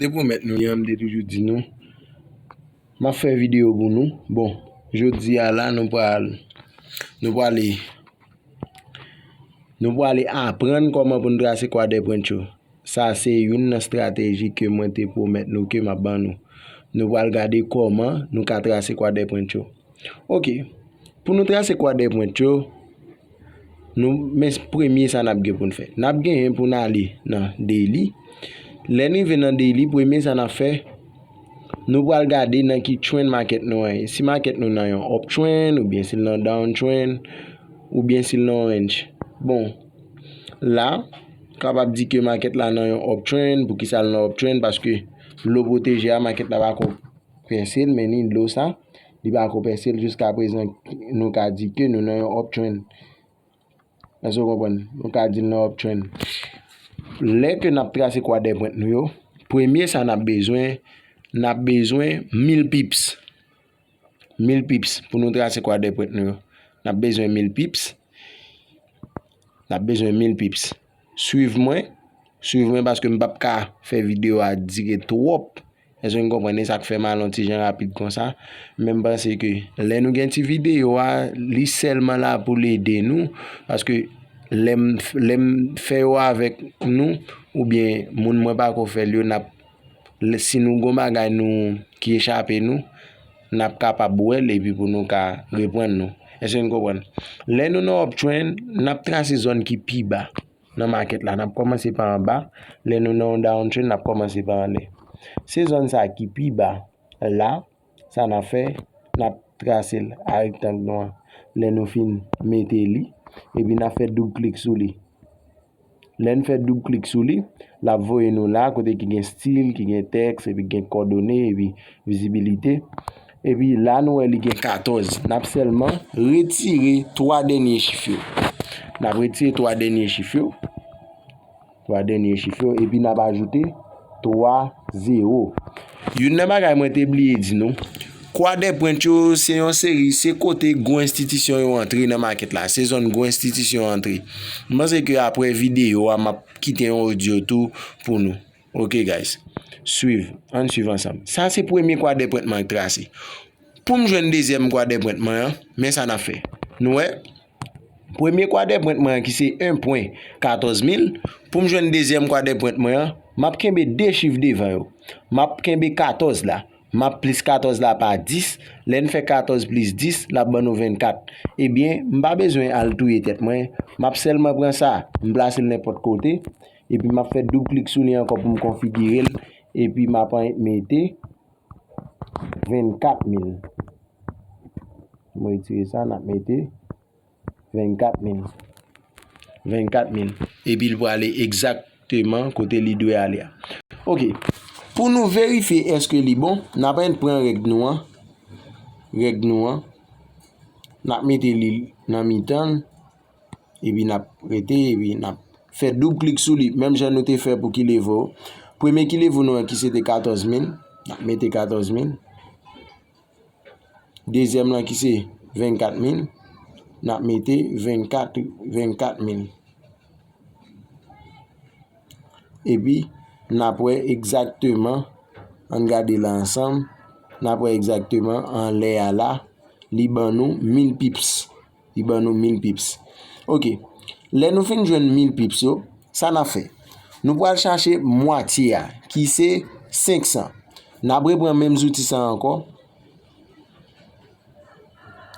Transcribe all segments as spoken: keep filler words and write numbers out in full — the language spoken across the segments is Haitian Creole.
te pwomèt nou, jan m te toujou di nou, m ap fè videyo pou nou. Bon, jodi a la, nou pral, nou prale, nou prale aprann kòman pou n trase kwadèpwent yo. Sa se youn nan estrateji ke mwen te pwomèt nou ke m ap ban nou. Nou pral gade kòman nou ka trase kwadèpwent yo. Ok. Pou nou trase kwadèpwent yo, nou, men premye sa n ap gen pou n fè. N ap genyen pou n ale nan daily. Lè n rive nan daily, premye sa n ap fè, nou pral gade nan ki trend market nou an ye. Si market nou nan yon uptrend, oubyen si l nan downtrend, oubyen si l nan range. Bon, la, kapab di ke market la nan yon uptrend. Poukisa l nan uptrend? Paske lo pwoteje a, market la pa ko pèse l, men ni lo sa, li pa ko pèse l. Jiska prezan, nou ka di ke nou nan yon uptrend. Èske w konprann? Nou ka di l nan uptrend. Lè ke n ap trase kwadèpwent nou yo, premye sa n ap bezwen, n ap bezwen mil pips. Mil pips pou nou trase kwadèpwent nou yo. N ap bezwen mil pips. N ap bezwen mil pips. Swiv mwen. Swiv mwen paske m p ap ka fè videyo a dire twòp. Èske n konprann? E sa k fè m al yon ti jan rapid konsa. Men m panse ke lè nou gen ti videyo a, li sèlman la pou l ede nou. Paske lè m, lè m fè yo avèk nou, oubyen moun mwen pa ko fè l yo, n ap, lè, si nou gon bagay nou ki echape nou, n ap kapab wè l epi pou nou ka reprann nou. Èske n konprann? Lè nou nan uptrend, n ap trase zòn ki pi ba nan market la. N ap kòmanse pa anba. Lè nou nan yon downtrend, n ap kòmanse pa anlè. Se zòn sa ki pi ba la, sa n ap fè, n ap trase l a rektang nou an. Lè nou fin mete li, epi n ap fè doub klik sou li. Lè n fè doub klik sou li, l ap voye nou la kote ki gen stil, ki gen tèks, epi gen kòdone, epi vizibilite. Epi la nou wè li gen katòz. N ap sèlman retire twa dènye chif yo. N ap retire twa dènye chif yo. Twa dènye chif yo. Epi n ap ajoute twa zewo. Youn nan bagay mwen te bliye di nou, kwadèpwent yo se yon seri, se kote gwo enstitisyon yo antre nan market la. Se zòn gwo enstitisyon antre. M panse ke apre videyo a, m ap kite yon odyo tou pou nou. Ok, guys. Swiv. Ann swiv ansanm. Sa se premye kwadèpwent mwen k trase. Pou m jwenn dezyèm kwadèpwent mwen an, men sa n ap fè. Nou wè, premye kwadèpwent mwen an ki se en pwen katòz mil, pou m jwenn dezyèm kwadèpwent mwen an, m ap kenbe de chif devan yo. M ap kenbe katòz la. M ap plis katòz la pa dis. Lè n fè katòz plis dis, l ap ban nou vennkat. Ebyen, m pa bezwen al touye tèt mwen. M ap sèlman pran sa, m plase l nenpòt kote. Epi m ap fè doub klik sou li ankò pou m konfigire l. Epi m ap mete vennkat mil. M retire sa, n ap mete vennkat mil. Vennkat mil. Epi l prale egzakteman kote li dwe ale a. Ok. Pou nou verifye èske li bon, n ap pran règ nou an. Règ nou an. N ap mete li nan mitan l. Epi n ap rete, epi n ap fè doub klik sou li, menm jan nou te fè pou ki levo. Premye ki levo nou an ki se te katòz mil, n ap mete katòz mil. Dezyèm lan ki se vennkat mil, n ap mete vennkat, vennkat mil. Epi, n ap wè egzakteman, ann gade la ansanm, n ap wè egzakteman anlè a la, li ban nou mil pips. Li ban nou mil pips. Ok. Lè nou fin jwenn mil pips yo, sa n ap fè? Nou pral chache mwatye a, ki se senk san. N ap repran menm zouti sa ankò.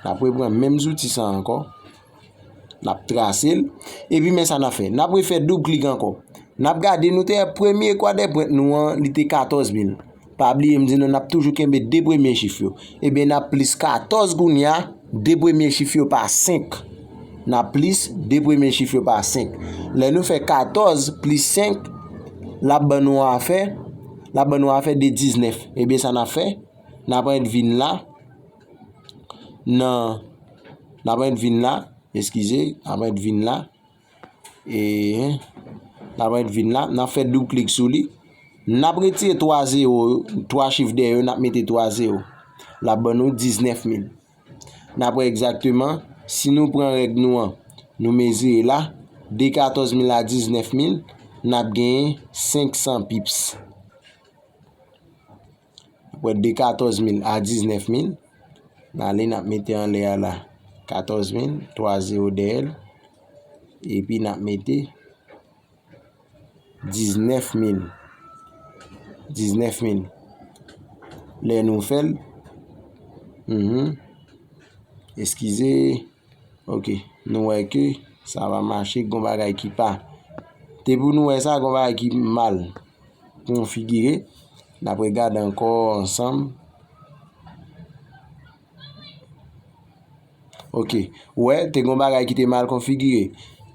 N ap repran menm zouti sa ankò. N ap trase l. Epi men sa n ap fè. N ap refè doub klik ankò. N ap gade, nou te wè premye kwadèpwent nou an, li te katòz mil. Pa bliye m di nou, n ap toujou kenbe de premye chif yo. Ebyen, n ap plis katòz kounye a, de premye chif yo pa senk. N ap plis de premye chif yo pa senk. Lè nou fè katòz plis senk, l ap ban nou afè, l ap ban nou afè de diznèf. Ebyen, sa n ap fè? N ap ret vin la. Nan, n ap ret vin la. Eskize, n ap ret vin la. E, n ap ret vin la. N ap fè doub klik sou li. N ap retire twa zewo yo, twa chif dèyè yo, n ap mete twa zewo. L ap ban nou diznèf mil. N ap wè egzakteman, si nou pran règ nou an, nou mezire la, de katòz mil a diznèf mil, n ap genyen senk san pips. pran de katòz mil a diznèf mil. N ale, n ap mete anlè a la katòz mil, twa zewo dèyè l. Epi n ap mete diznèf mil. Diznèf mil. Lè nou fè l, mhm. Eskize. Ok. Nou wè ke sa pa mache, gon bagay ki pa. Te pou nou wè sa, gon bagay ki mal konfigire. N ap regade ankò ansanm. Ok. Ou wè, te gon bagay ki te mal konfigire.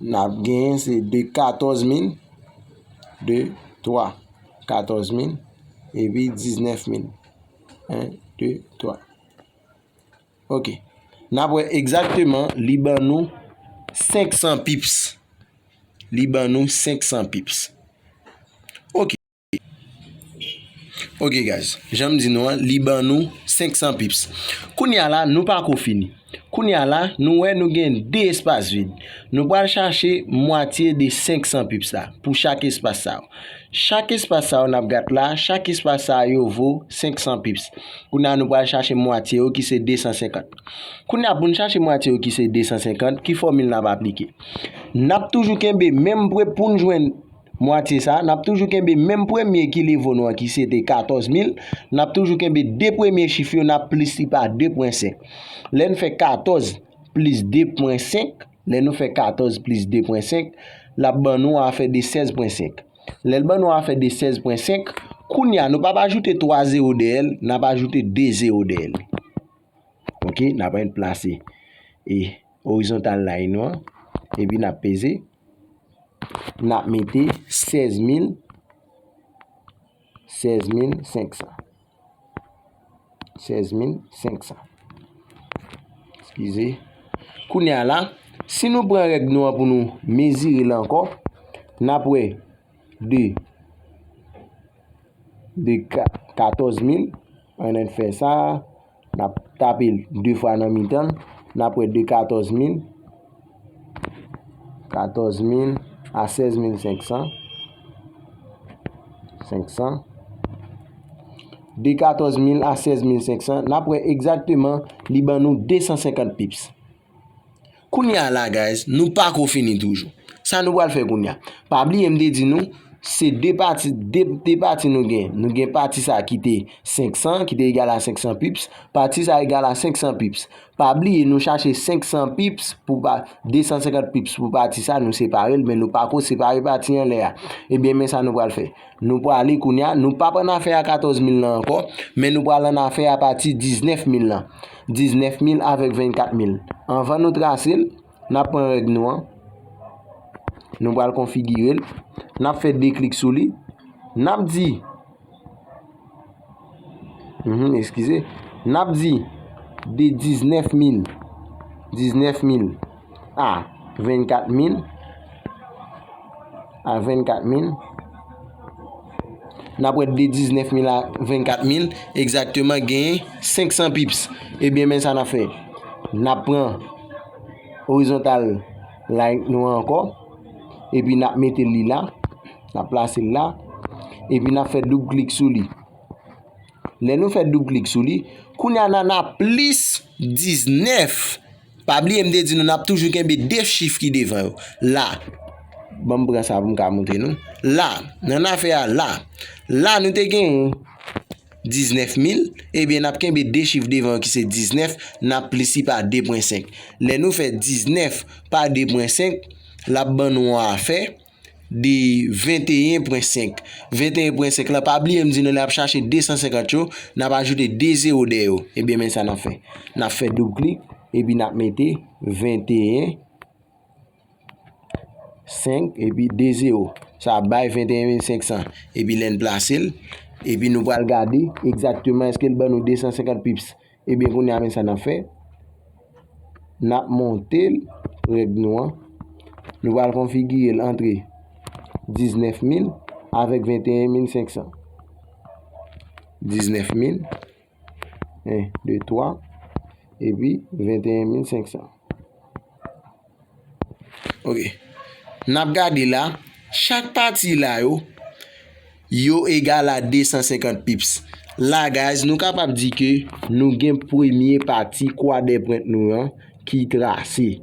N ap genyen se de katòz mil, de, twa. Katòz mil, epi diznèf mil. En, de, twa. Ok. N ap wè egzakteman, li ban nou senk san pips. Li ban nou senk san pips. Ok. Ok, guys. Jan m di nou an, li ban nou senk san pips. Kounye a la, nou pako fini. Kounye a la, nou wè nou gen de espas vid. Nou pral chache mwatye de senk san pips la pou chak espas sa yo. Chak espas sa yo n ap gade la, chak espas sa yo vo senk san pips. Kounye a, nou pral chache mwatye yo ki se de san senkant. Kounye a, pou n chache mwatye yo ki se de san senkant, ki fòmil n ap aplike? N ap toujou kenbe menm pre pou n jwenn mwatye sa, n ap toujou kenbe menm premye ki nivo nou an ki se te katòz mil, n ap toujou kenbe de premye chif yo, n ap plis li pa de pwen senk. Lè n fè katòz plis de pwen senk, lè nou fè katòz plis de pwen senk, l ap ban nou afè de sèz pwen senk. Lè l ban nou afè de sèz pwen senk, kounye a, nou p ap ajoute twa zewo dèyè l, n ap ajoute de zewo dèyè l. Ok, n ap al plase e orizontal line nou an, epi n ap peze, n ap mete sèz mil, sèz mil senk san. Sèz mil senk san. Eskize. Kounye a la, si nou pran règ nou an pou nou mezire l ankò, n ap wè de, de ka-, katòz mil, ann fè sa, n ap tape l de fwa nan mitan l, n ap wè de katòz mil, katòz mil a sèz mil senk san, senk san. De katòz mil a sèz mil senk san, n ap wè egzakteman li ban nou de san senkant pips. Kounye a la, guys, nou pako fini toujou. Sa nou pral fè kounye a? Pa bliye m te di nou, se de pati, de, de pati nou gen. Nou gen pati sa ki te senk san, ki te egal a senk san pips. Pati sa egal a senk san pips. Pa bliye, nou chache senk san pips pou pa, de san senkant pips pou pati sa, nou separe l, men nou pako separe pati anlè a. Ebyen, men sa nou pral fè. Nou prale kounye a, nou p ap annafè a katòz mil lan ankò, men nou pral annafè a pati diznèf mil lan. Diznèf mil avèk vennkat mil. Anvan nou trase l, n ap pran règ nou an. Nou pral konfigire l. N ap fè de klik sou li. N ap di, mhm, eskize. N ap di de diznèf mil. Diznèf mil a vennkat mil. A vennkat mil. N ap wè de diznèf mil a vennkat mil, egzakteman genyen senk san pips. Ebyen, men sa n ap fè. N ap pran orizontal line nou an ankò, epi n ap mete li la, n ap plase l la, epi n ap fè doub klik sou li. Lè nou fè doub klik sou li, kounye a n a, n a plis diznèf. Pa bliye m te di nou n ap toujou kenbe de chif ki devan yo. La. Ban m pran sa pou m ka montre nou. La, nan afè a la. La nou te gen diznèf mil, ebyen n ap kenbe de chif devan yo ki se diznèf, n ap plis li pa de pwen senk. Lè nou fè diznèf pa de pwen senk, l ap ban nou yon afè de venteyen pwen senk. Venteyen pwen senk lan, pa bliye m di nou lè ap chache de san senkant yo, n ap ajoute de zewo dèyè yo. Ebyen, men sa n ap fè. N ap fè doub klik, epi n ap mete venteyen senk, epi de zewo. Sa ap bay venteyen mil senk san. Epi lè n plase l, epi nou pral gade egzakteman èske l ban nou de san senkant pips. Ebyen, kounye a, men sa n ap fè. N ap monte l, règ nou an. Nou pral konfigire l antre diznèf mil avèk venteyen mil senk san. Diznèf mil, en, de, twa, epi venteyen mil senk san. Ok. N ap gade la, chak pati la yo, yo egal a de san senkant pips. La, guys, nou kapab di ke nou gen premye pati kwadèpwent nou an ki trase.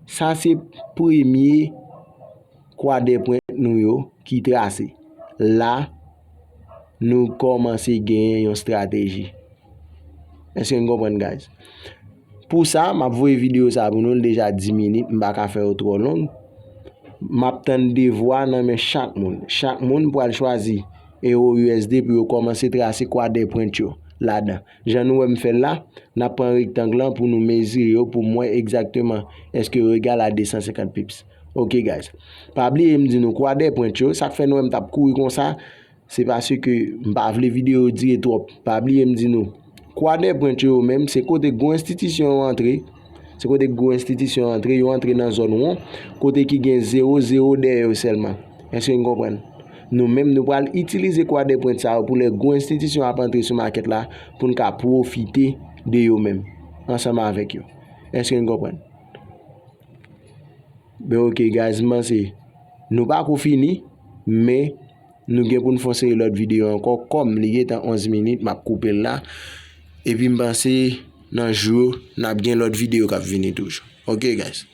Sa se premye kwadèpwent nou yo ki trase. La, nou kòmanse genyen yon estrateji. Èske n konprann, guys? Pou sa, m ap voye videyo sa pou nou, l deja dis minit, m pa ka fè yo twò long. M ap tann de vwa nan men chak moun. Chak moun pral chwazi ewo U S D pou yo kòmanse trase kwadèpwent yo ladan. Jan nou wè m fè l la, n ap pran rektang lan pou nou mezire yo, pou m wè egzakteman èske yo egal a de san senkant pips. Ok, guys. Pa bliye m di nou, kwadèpwent yo, sa k fè nou wè m t ap kouri konsa, se paske m pa vle videyo dire twòp. Pa bliye m di nou, kwadèpwent yo menm, se kote gwo enstitisyon yo antre, se kote gwo enstitisyon yo antre, yo antre nan zòn won, kote ki gen zewo zewo dèyè yo sèlman. Èske n konprann? Nou menm, nou pral itilize kwadèpwent sa yo pou lè gwo enstitisyon ap antre sou makèt la, pou n ka pwofite de yo menm, ansanm avèk yo. Èske n konprann? Ben, ok, guys, m panse nou pako fini, men nou gen pou n fè yon seri lòt videyo ankò. Kòm li gentan onz minit, m ap koupe l la. Epi m panse nan jou yo, n ap gen lòt videyo k ap vini toujou. Ok, guys.